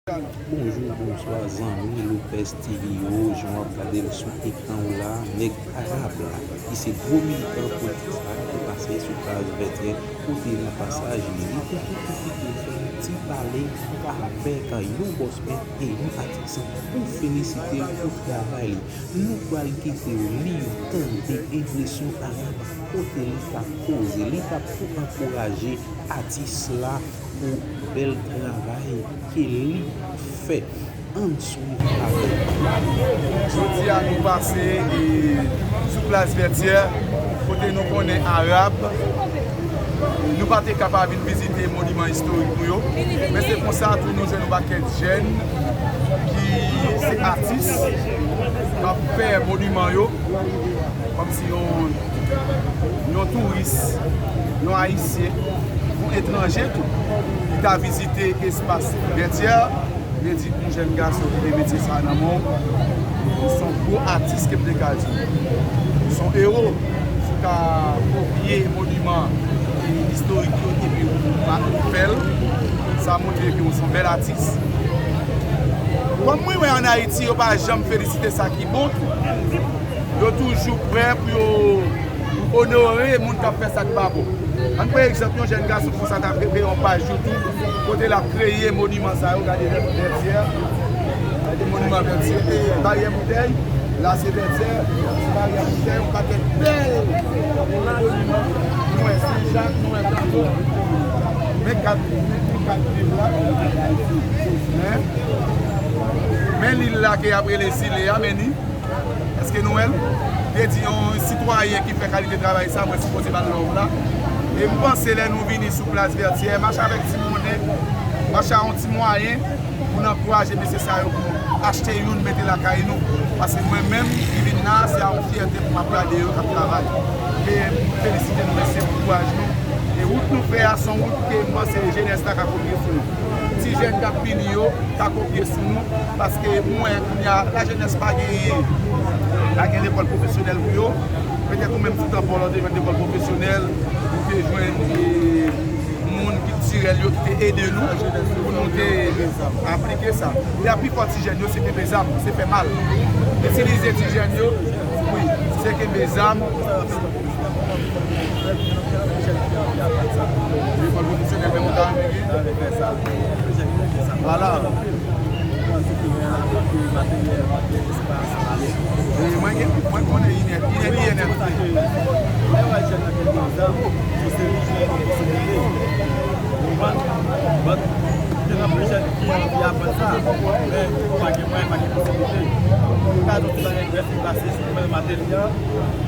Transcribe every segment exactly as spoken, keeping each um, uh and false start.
Bonjou, bonswa, zanmi Lopez T V yo, jan w ap gade l sou ekran w la, nèg arab la, ki se gwo militan politik sa a, ki te pase sou plaj Vètyè, kote nan pasaj li, li te pwofite fè yon ti pale avèk yon bòs pèp e yon atis pou felisite l pou travay li. Nou pral kite w li tande enpresyon arab kote li t ap poze, li t ap tou ankouraje atis la pou bèl travay ke li fè. Ann swiv avè m. Jodi a nou pase e, sou plas Vètyè, kote nou konnen arab, nou pa te ka pa vin vizite moniman istorik nou yo. Men se konsa tou nou jwenn yon pakèt jèn ki se atis, k ap fè moniman yo, kòmsi yon, yon touris, yon ayisyen, yon etranje tou, ki ta vizite espas Vètyè, vle di yon jèn gason ki gen metye sa a nan men w, se yon gwo atis ke m te ka di. Se yon ewo. Si w ka kopye moniman istorik yo epi w pa fè l, sa montre ke w se yon bèl atis. Kòm mwen wè ann Ayiti, yo pa janm felisite sa ki bon, yo toujou prè pou yo onore moun k ap fè sa k pa bon. Ann pran egzanp, yon jèn gason konsa t ap kreye yon paj YouTube kote l ap kreye moniman sa yo, gade Vètyè, gade moniman Vètyè, e baryè Boutèy, la se Vètyè, se baryè Boutèy, yon pakèt bèl moniman, nou wè Sen Jak, nou wè Tango, men kat, men kat vil la, men, men lil la ke y ap rele Zile a, men ni. Èske nou wè l? Vle di yon sitwayen ki fè kalite travay sa, mwen sipoze ba l love la. E m panse lè nou vini sou plas Vètyè, mache avèk ti monnen, mache a yon ti mwayen pou n ankouraje mesye sa yo pou achte youn mete lakay nou. Paske mwen menm ki vin la, se a yon fyète pou m ap gade yo k ap travay. E m felisite nou mesye pou kouraj nou. E wout nou fè a, se yon wout ke m panse jenès la ka kopye sou nou. Ti jèn k ap vini yo, ka kopye sou nou, paske m wè kounye a, lajenès pa gen, pa gen lekòl pwofesyonèl pou yo. Petèt ou menm sou tan pa w la, w te jwenn lekòl pwofesyonèl, ou te jwenn, e, moun kiltirèl yo ki te ede nou pou nou te aplike sa. E a pifò ti jèn yo, se kenbe zam, se fè mal. Itilize ti jèn yo, wi, se kenbe zam. Lekòl pwofesyonèl menm ou ta renmen gen? Vwala. E mwen gen, mwen konnen I N F, I N F, I N F. Lè w wè jèn nan gen bon zam, se yon seri de opòtinite. Ou konprann? But, gen anpil jèn ki anvi aprann sa, men pa gen mwayen, pa gen posiblite. Ou ka di w ti bagay brèf ki pase sou mwen maten li an,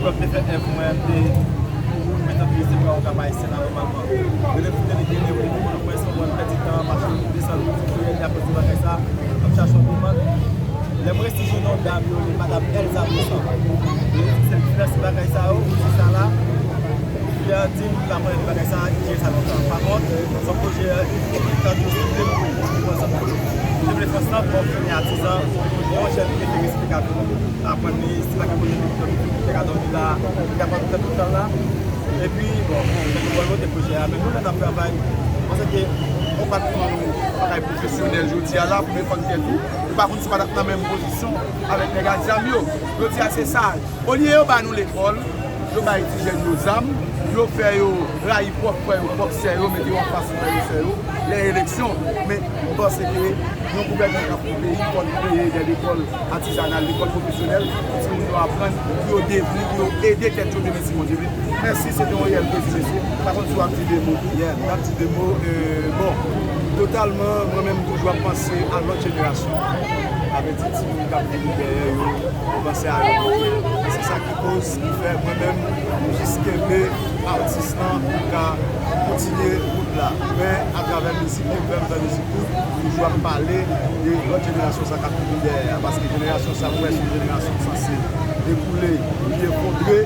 pou m te fè èv mwen, m te mete anpil respè pou Okap Ayisyen la nòmalman. Rele pou tele tele, ou te konprann mwen, se yon mwen pèdi tan, mache desann, sou reyèl, y ap di bagay sa, m ap chache yon demann. Lè m resi jwenn yon dam yo rele Madam Elsa Toussaint. Yo di se li ki finanse bagay sa yo, se sa la. Li a di m la mwen di bagay sa, li jere sa lontan. Pa kont, se yon pwojè ki tankou sou de moun, pou ensanm tou. Mwen vle fè ansanm pou fini atizan, yon jèn ki enterese ki ka vin aprann li, si pa gen kote pou li te ka dòmi la, li ka pran tout tan la. Epi, bon, fè nou bòl wote pwojè a, men nou lè n ap travay, paske yon patwon nou bagay pwofesyonèl jodi a la, pou defann tèt ou, ou pa konn si w pa t ap nan menm pozisyon avèk nèg ak zam yo. Jodi a se sa, olye yo ba nou lekòl, yo bay ti jèn yo zam, yo fè yo rayi pwòp frè yo, pwòp sè yo, mete yo anfas frè yo, sè yo, lè eleksyon. Men, m panse ke yon gouvènman k ap pou peyi, fò l kreye de lekòl atizanal, lekòl pwofesyonèl, pou timoun yo aprann, pou yo devni, pou yo ede tèt yo demen si Bondye vle. Mèsi, se te yon reyèl plezi, mesye. Pa konn si w ap di de mo. Yeah, m ap di de mo. Euh, bon, totalman, mwen menm, m toujou ap panse a lòt jenerasyon. Sa vle di, timoun k ap vini dèyè yo, mwen panse a yo. E se sa ki koz, ki fè mwen menm, m jis kenbe atis lan pou ka kontinye wout la. Men, atravè mizik, mwen fè m fè mizik tou, toujou ap pale de lòt jenerasyon sa k ap vini dèyè a, paske jenerasyon sa, m wè se yon jenerasyon ki sanse ekoule, li efondre,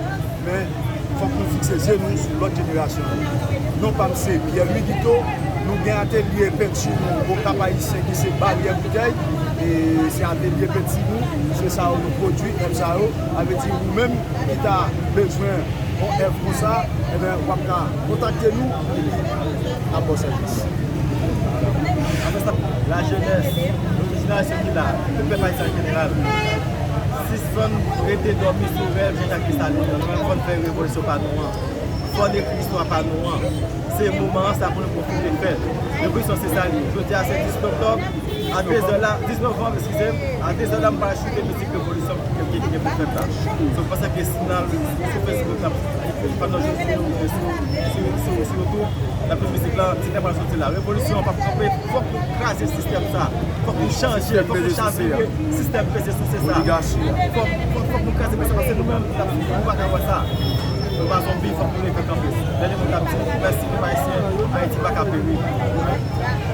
men fòk nou fikse zye nou sou lòt jenerasyon yo. Non pa m se Pierre Louis Guiteau, nou gen atelye penti nou Okap Ayisyen ki se Baryè Boutèy, e se atelye penti nou, se sa yo nou pwodui, èv sa yo, sa vle di ou menm ki ta bezwen yon èv konsa, ebyen, w ap ka kontakte nou epi n ap ba w sèvis. Apre sa, Lajenès, nou tout jenerasyon ki la, tout pèp ayisyen an jeneral, sispann rete dòmi sou rèv Jean Jacques Dessalines nan. Nou menm, fò n fè revolisyon pa nou an. Fò n ekri istwa pa nou an. Se moman an sa pou nou pwofite fè l. Revolisyon se sa li ye. Jodi a se dis oktòb, a de zè la, dis novanm, eskize m, a de zè la, m pral chante mizik revolisyon ki, ki, ki gen pou fèt la. So, m panse ke si n al sou Facebook, n ap, pandan jodi a, sou, sou, sou, sou YouTube, n ap jwe mizik la, tit la pral soti la. Revolisyon an p ap kanpe, fòk nou kraze sistèm sa. Fòk nou chanje, fòk nou chavire sistèm peze souse sa. Oligachi a. Fòk, fòk, fòk nou kraze peze paske nou menm, n ap, nou pa ka wè sa. Nou pa zonbi, fòk nou leve kanpe. Dènye mo n ap di, mèsi pèp ayisyen, Ayiti pa ka peri.